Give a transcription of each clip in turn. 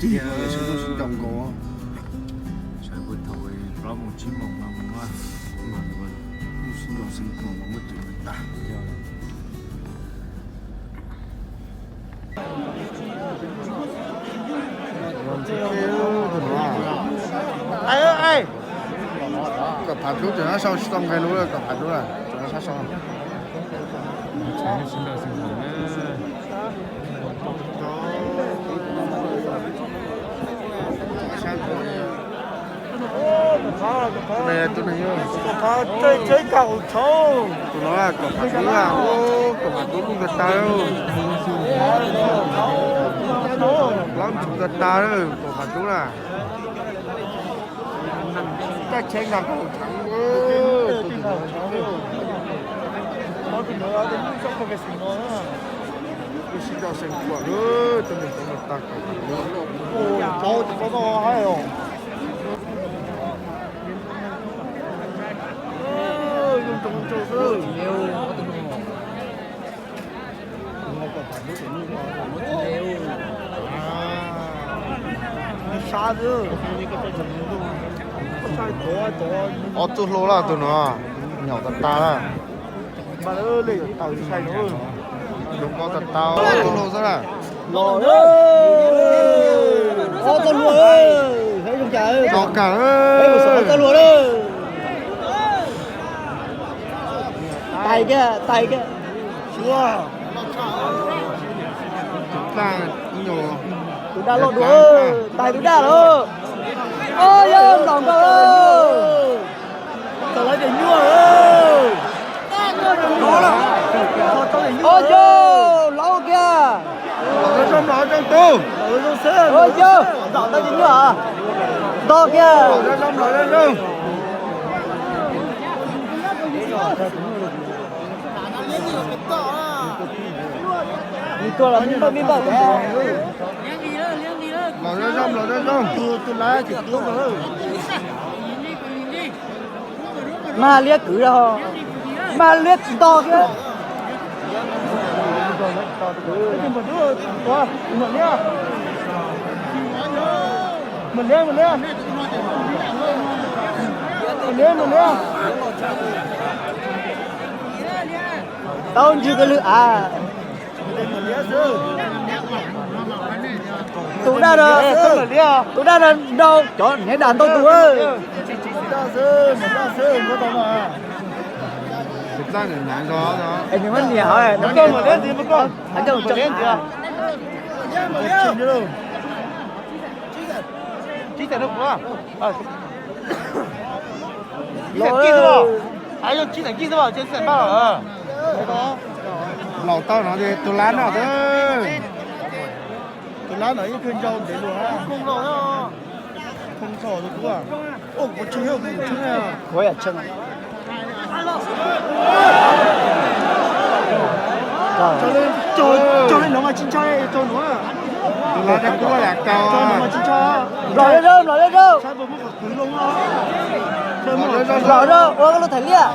Tig sib ntaus sib ntaus nkaus. Sawv puag thaum plaub moos tsib moos no mus, sib ntaus sib ntaus mus muab tus tag. Kom phav dlub, cov no sau tsis tau nqe lub, kom phav dlub lawm, cov no sab sau. Tus no kom phav dlub, kom phav dlub kuj kawg tag, plaub ntug kawg tag, kom phav dlub na. Taj cheeb nqa nkaus thav. Sib ntaus seem kuam lawm, tus niam tus no tag kom phav dlub. Ob tug hluas lawm tus no, nyom tas tas lawm. Tus npau tas tas ob tug hluas xwb na. Los, ob tug hluas, zoo cas, ob tug hluas lawm. Tais kiag, tais kiag. Tus daj loj dua, tais tus daj lawm. Yog nplaum nkaus lawm. Tau lawv tias nyuaj. Ua yog laub kiag. Ua yog, tau tias nyuaj, ntog kiag. Nws tuag los me npawj me npawj. Los zoo zoo, los zoo zoo. Tus lawv tsis tuag. Mag liab kwv, mag liab ntog thiab. Tau ntswg kawg lwg av. Tus daj no, tus daj no nrau cov hniav dam ntau tus. Es nws muab nias hov, nws muab nias hov. Laus tau no ces tus lab no, tus lab no ib tug ntsau ntev lug. Tus lab no kuj lam kaus. Nplaum zej zog, nplaum zej zog. Nplaum zej zog ua lub thais liaj.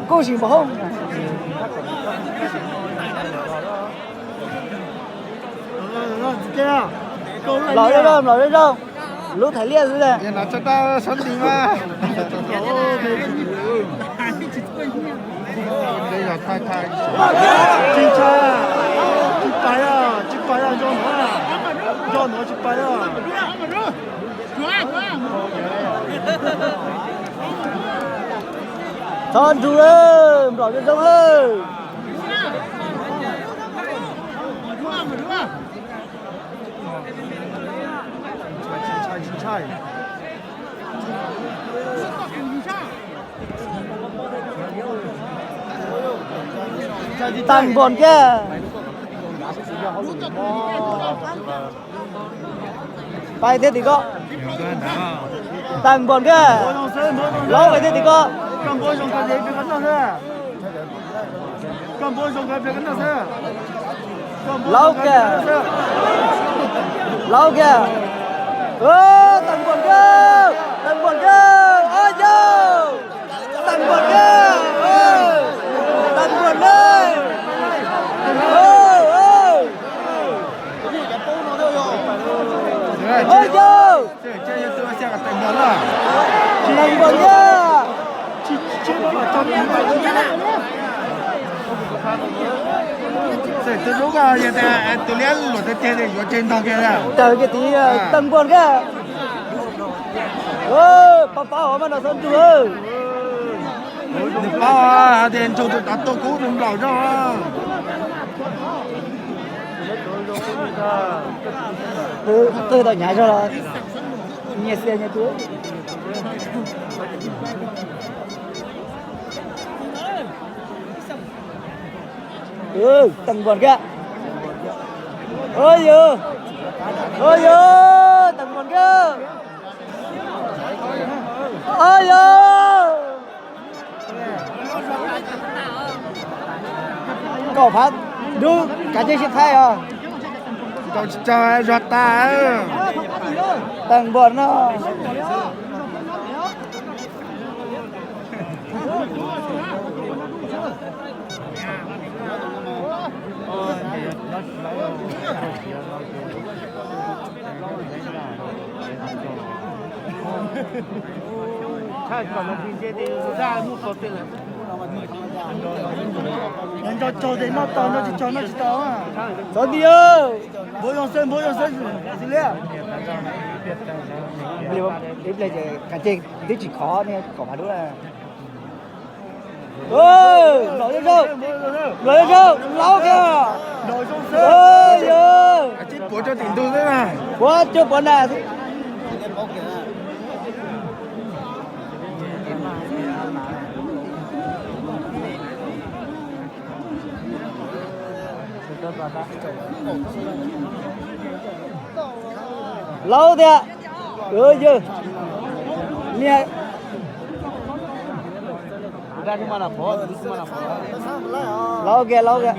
Kuj sim npaum hoob. Nplaum zej zog, nplaum zej zog. Lub thais liaj xwb. Tsis ntshai, tsis pais, tsis pais, nco nuav, nco nuav tsis pais. Txhob nrug lawm, nplaum zoo zoo lawm. Tag npuas kiag. Pais thiab tim ko. Tag npuas kiag. Laub pais thiab tim ko. Laub kiag. Laub kiag. Tag npuas kiag. Tag npuas kiag. Ua yog. Tag npuas kiag. Tag npuas kiag. Lub ko yog tias tus liab luam tiag tiag yuav tseg ntog kiag. Raws kiag tiv Tag Npuas kiag. Pab pab hov mas no xov ntsug. Nws paub hais tias ntsug tus tod tuaj kub tus nplaum zog. Twb tau hnyav zog los nyias xiab nyias tus. Tag Npuas kiag. Ua yog, ua yog, Tag Npuas kiag. Ua yog. Kaum phav dub kav tsij sib thaij os. Tsis tau zog tas. Tag Npuas no. Nco tsaug tes noj tau, nco tsis tsaug noj tsis tau. Txhob nti, npau zoo xwb, npau zoo xwb, xws li. Ib pliag ces kav tsij twb tsis khov ne, kaum phav dub na. Los zoo zoo, los zoo zoo, laub kiag. Puav rau tim ntug xwb na. Puav cuag puav na. Laub tiag. Yog niag laub kiag, laub kiag.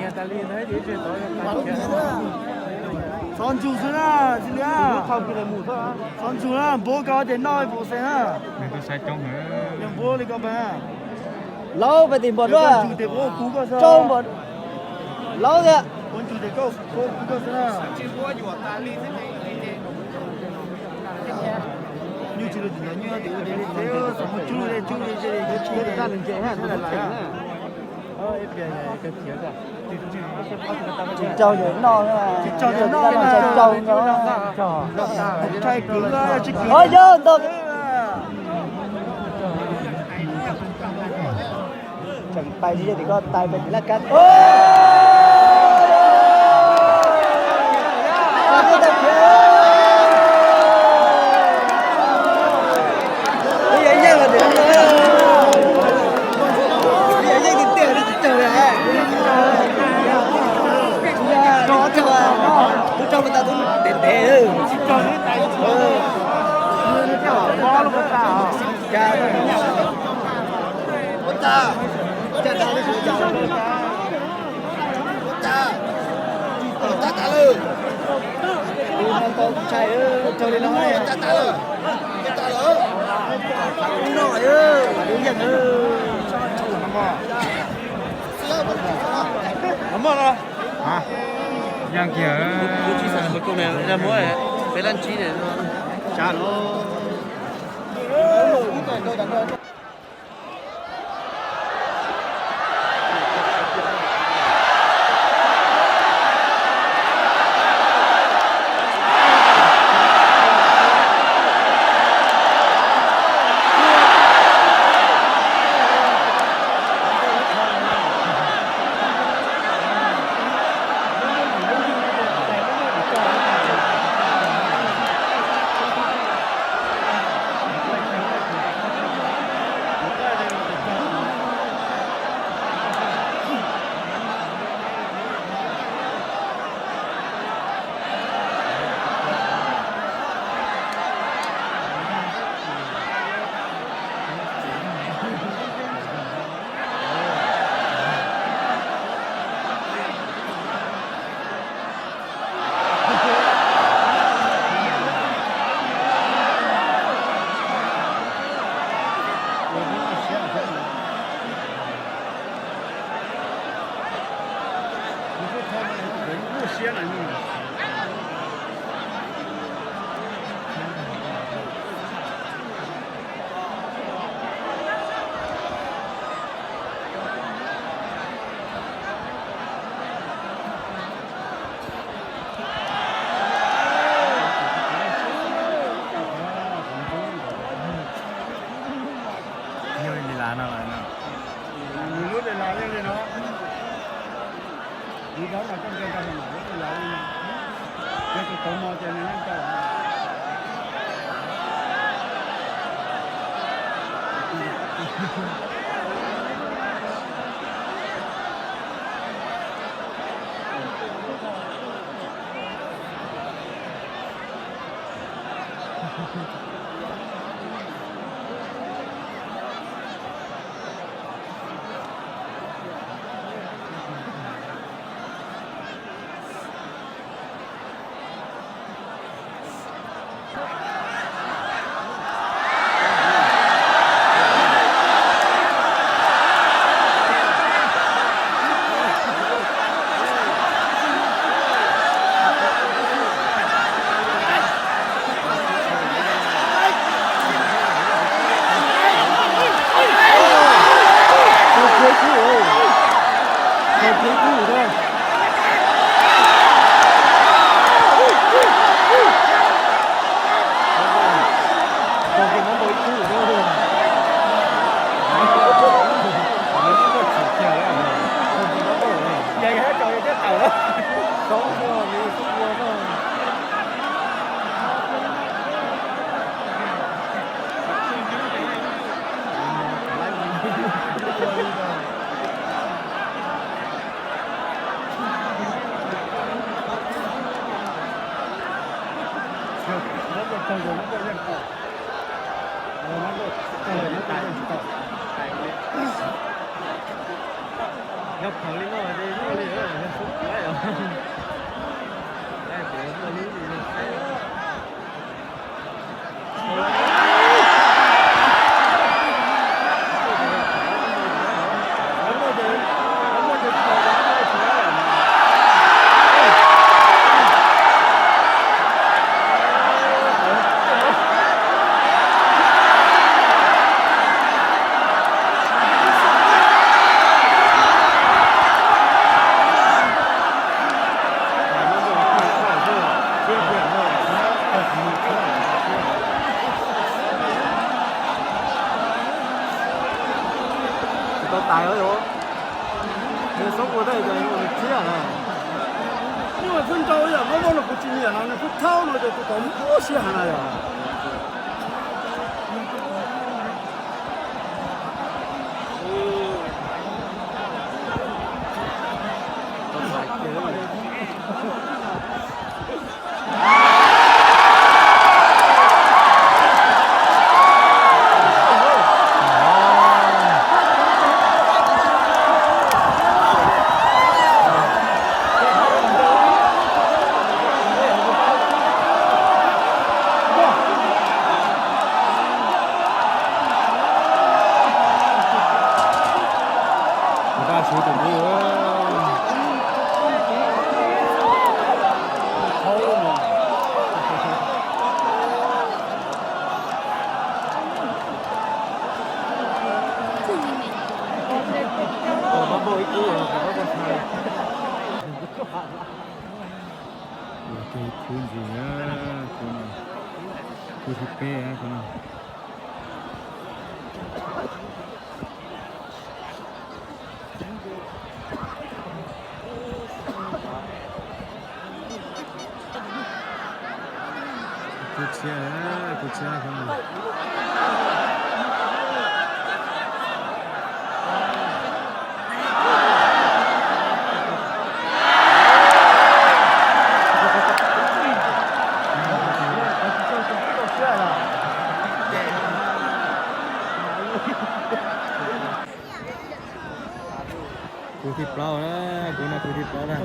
Txhob ntsug xwb na, tsis li. Txhob ntsug na, npau koj ces noj ib puas xees na. Yog npau li ko pa. Laub pais tim npam duaj. Rau npam laub tiag. Tsis tsaug ces noj, tsis tsaug ces noj, tsis tsaug no. Ua yog ntag. Tseem pais tsis yog tim koj, tais pais tim laj kab. Yeej tiag tiag, tsis tsaug li. Tub rog mas tas tub ntev ntev. Yeej kiag. Yog phaws li no ces yog li, yog suab kiag os. Muaj lub li no. Tsis tau tais os. Nws xob ua tej ces nws thiab na. Nyuj mas txhub nrau yam muab muab los kuv tsis nyiam no, nws txhub thaub no ces tus tod muaj siab heev na yom. Kuv tab siv tus dub. Tus khwb ntxiv, khwb thib peb. Khwb tshiab, khwb tshiab. Khwb thib plaub na, khwb no khwb thib plaub na.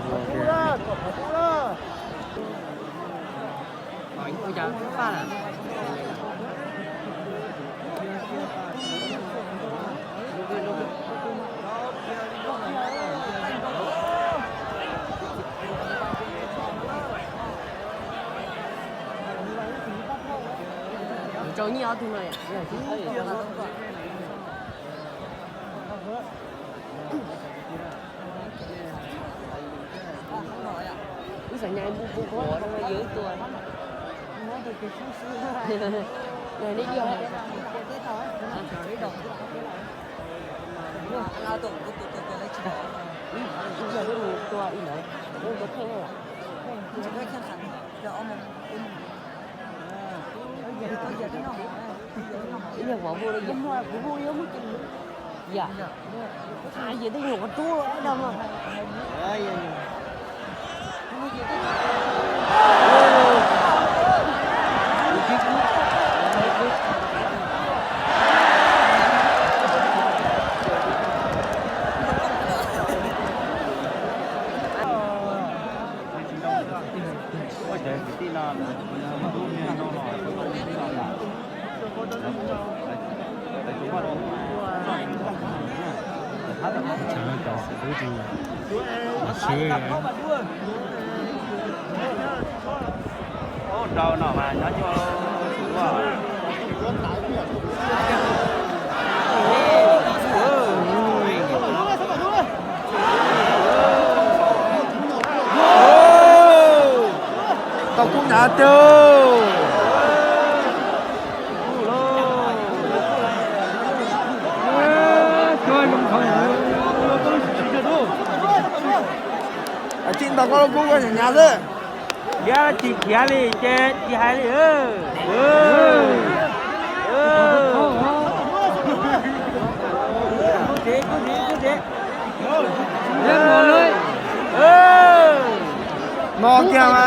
Rau nyiaj ob tug no. Wb xam nyas npu npu kuv yog ib tug. Nej yog ib yog wb mus tua ib ntawd, wb tua pheej lawm. Tau kub hnyav tiag. Tsis ntaus koj lub kub koj hnyav hnyav xwb. Liab tsis khiav li ces tsis hais li. No kiag mas.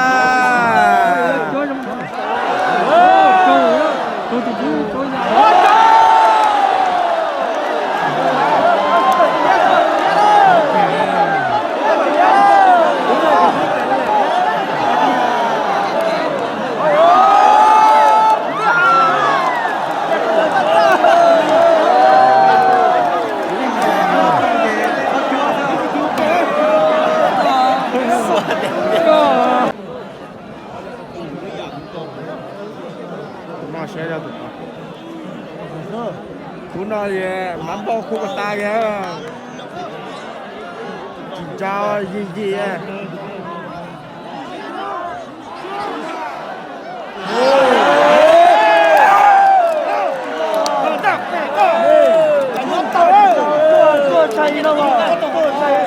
Kuv no es mab npauj kub ko tas li. Tsis ntsa yig yig.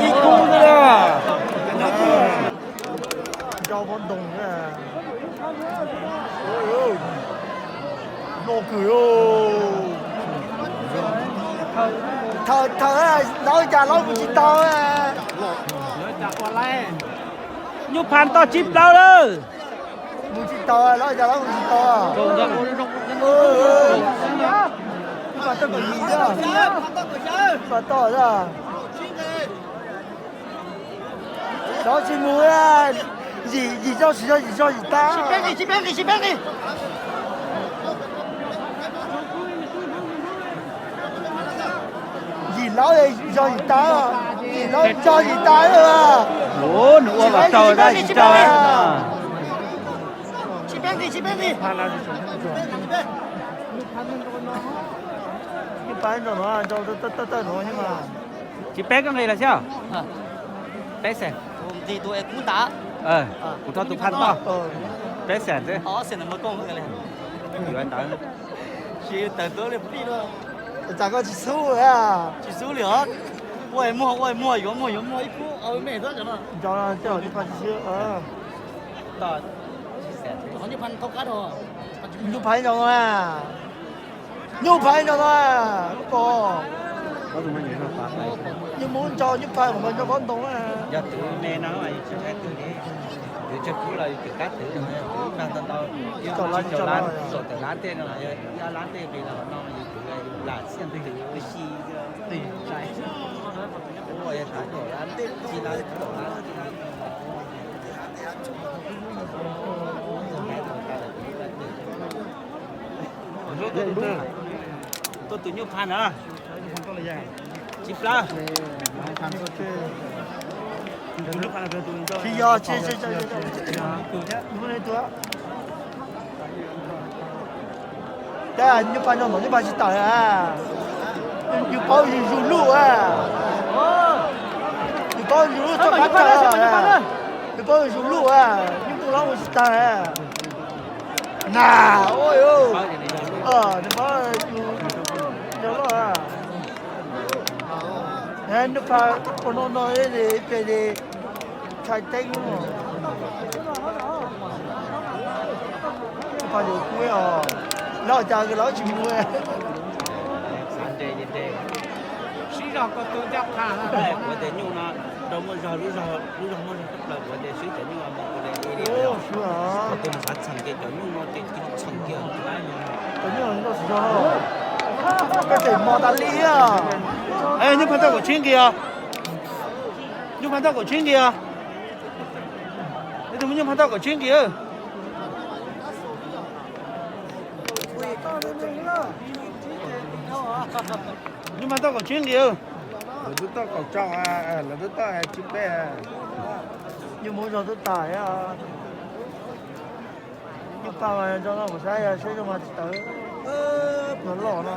Ib kub xwb. Ntsa pob ntoo. Loj kawg. Thawm thawm, lawv cas lawv mus tsis tau. Nyuj Phas toj tsib plaub lawm. Mus tsis tau, lawv cas lawv mus tsis tau. Nyuj Phas toj kaum yim, Nyuj Phas toj xwb. Lawv tsis mus, yim, yim zaug tsis yog yim zaug yim tas. Yim lawv yog yim tas, yim lawv yog yim tas. Nws ua los tau, tsis tau. Nyuj Phas no, tawm tawm no mas. Tsis peb koj nqis los xyov. Peb xees. Kuv rau tus Phas toj. Peb xees xwb. Yuav ntawd. Tsis tawm tuaj li plig los. Cas koj tsis xub, tsis xub li os. Ua muag ua muag yuav muag yuav muag ib kub me xwb. Nco tej Nyuj Phas tsis xub. Nyuj Phas nco, Nyuj Phas nco no. Koj pom, yus mus nco Nyuj Phas mas nco pob ntoo. Yog tus me no mas yus tsis hais tus, tus tsawg kub los yus twm kab twv no, tus ib plag ntau ntau, yus tsis caum lab, caum tawm lab ntej no, yog ib lab ntej nqis los no yus twv, yus lam xiaj twv si. Tuaj tus Nyuj Phas na. Tsib plaub. Tsis yog, tsis, tsis, Nyuj Phas nco ntawm Nyuj Phas tsis tawm. Yus paub yus zus luj, yus paub yus zus luj txoj kab tawm, yus paub yus zus luj, Nyuj Phas los mus tsis tawm. Na, ua, nws paub yus nco loj. Nyuj Phas ua no no li pem li Thaib Teeb. Pog yus kuj os, lawv cas lawv tsis mus. Xav nres ces nres. Sib zog ko tw ncaj qha. Kuv tias nyuj no rau muaj zog, lub zog, lub zog muaj zog tshaj plaws, kuv tias swb cov nyuj no mus li. Qhov twg mas xav txheem ces cov nyuj no ces txheem kiag. Cov nyuj no tsis zog, koj tseem mos tas li thiab. Nyuj phaj toj kaum tsib nqi os. Nyuj phaj toj kaum tsib nqi os. Ib tug muaj nyuj phaj toj kaum tsib nqi. Nyuj phaj toj kaum tsib nqi. Lawv twb toj kaum rau, lawv twb toj tsib peb. Nyuj hmoob zog twb tas. Nyuj paj mas zoo no kuv saib yog seb zoo mas tsis tawv. Loj loj no.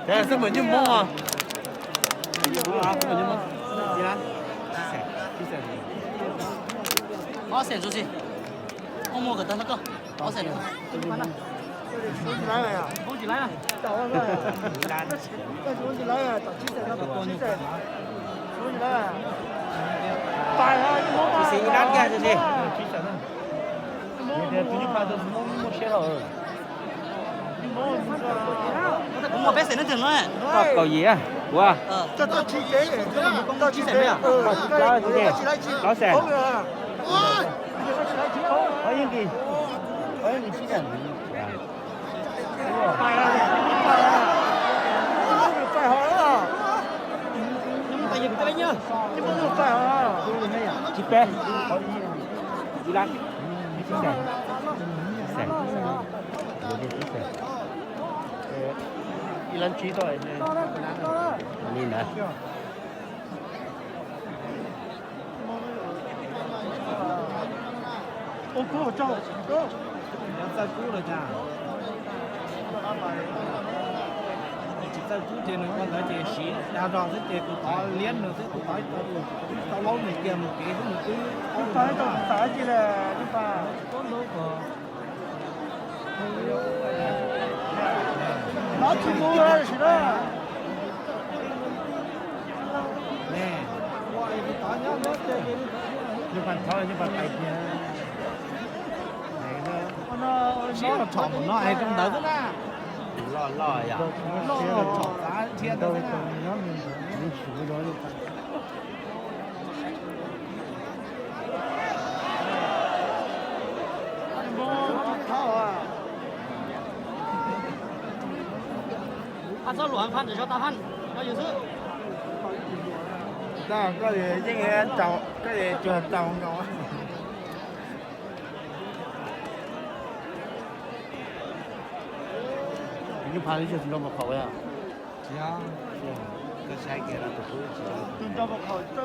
Xwb mas nyuj hmoob. Ob xees tsis, muaj muaj kom tag no koj. Ob xees. Ib lab kiag tsis, tus nyuj paj tus muab muab siab los. Kuv muaj peb xees na tus no. Koj kaum yim, kuv plaub xees. Ob yeej, ob yeej tsib xees. Tsib peb, ib lab, tsib xees, xees, ib lab tsib toj li ntawd. Txawj kub los cas? Tsis txawj kub ces nws ua ntawd ces siv dag zog xwb ces tus tod liab nws xwb, tus tod tau laub nws kiag mus kev xwb nws twb tau tau tau tau ci lawm. Lov tsis mus sim na. Nyuj paj thov nyuj paj pais kiag. Sib los tsom mus no es rau ntawd xwb na. Loj loj yom. Loj los tsom txav dhia ntawd xwb na. Phaj txhob luam, phaj ntawm zov tau phaj, no yus xwb. Koj yeej tsaus, koj yeej tsaus nkaus. Nyuj paj li tsis nrog mus qhaum. Tus nrog mus qhaum txawj los.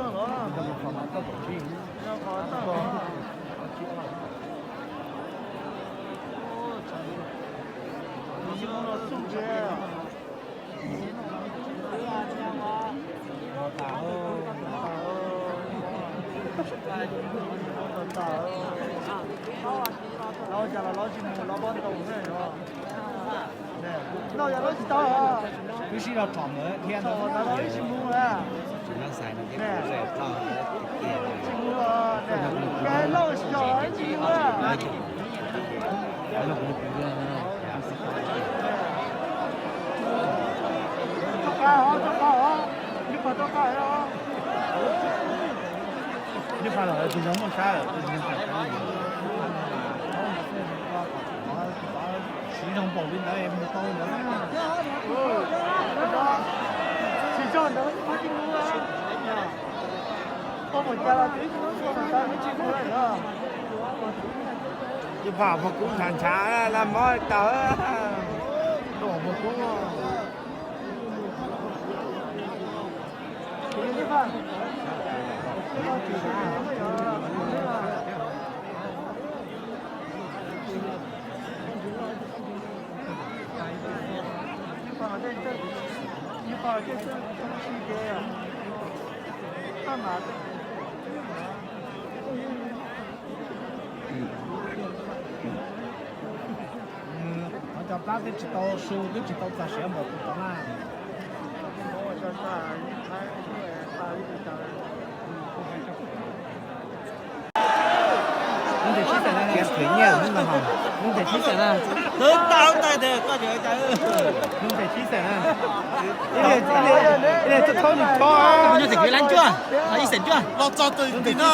Lawv cas los lawv tsis mus lawv pob ntoo na. No yog lawv tsis tau, twb sib los tsom mus thiab, lawv tsis mus. Tsis mus, lawv tsis yog tsis mus. Rov qab os, rov qab os, nyuj paj rov qab os. Nyuj paj los tus yog muaj sab, siv zoo npaum li ntawd mus tau ntawd. Tsis tso ntawd tsis mus. Koj mus cas los twb tsis mus, tsis mus lawm. Nyuj paj pog kub ntshav ntshav laj mob tau. Nyuj paj kub. Qhov cov plab twb tsis tau su, twb tsis tau txog siav npaum tus tod na. Tus thib xeem na, tus thib xeem na. Tus thib xeem na. Tus thib xeem na. Ib leeg, ib leeg, ib leeg txhob nws tso. Nyob txem kwv lab cuaj, ib xeem cuaj. Los txog tus tim no.